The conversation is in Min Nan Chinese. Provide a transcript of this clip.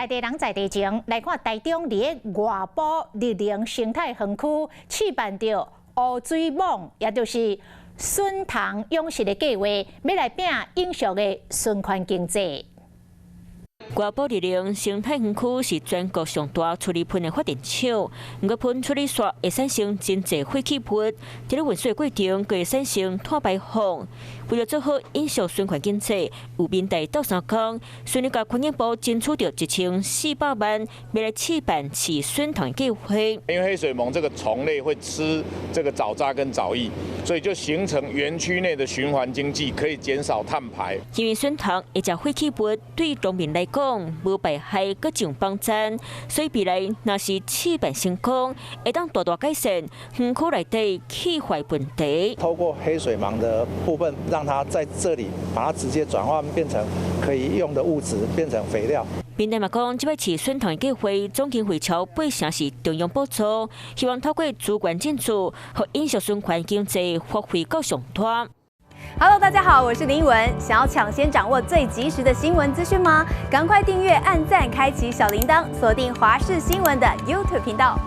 在地人在地情，來看台中佇个外埔綠能生態園區試辦著烏水蠓，也就是筍蟲養殖的計劃，欲來拚永續的循環經濟。外埔綠能生態園區是全國上大處理糞的發電廠，毋過糞處理煞會產生真濟廢棄物，佇咧運輸過程，閣會產生碳排放。為著做好永續循環經濟，有民代鬥相共，順利共環境部爭取著1400萬，欲來試辦飼筍蟲計劃。因為黑水虻這個蟲類會吃這個沼渣跟沼液，所以就形成園區內的循環經濟，可以減少碳排。因為筍蟲會食廢棄物，對農民來講無排害，閣種幫贊，所以未來若是試辦成功，會當大大改善園區內底氣壞問題。透過黑水虻的部分，讓它在這裡把它直接轉換變成可以用的物質，變成肥料。民代嘛講，這擺飼筍蟲計劃總經費超八成是中央補助，希望透過資源進駐，予永續循環經濟發揮到上大。 Hello，大家好，我是林文。想要搶先掌握最及時的新聞資訊嗎？趕快訂閱、按讚、開啟小鈴鐺，鎖定華視新聞的 YouTube 頻道。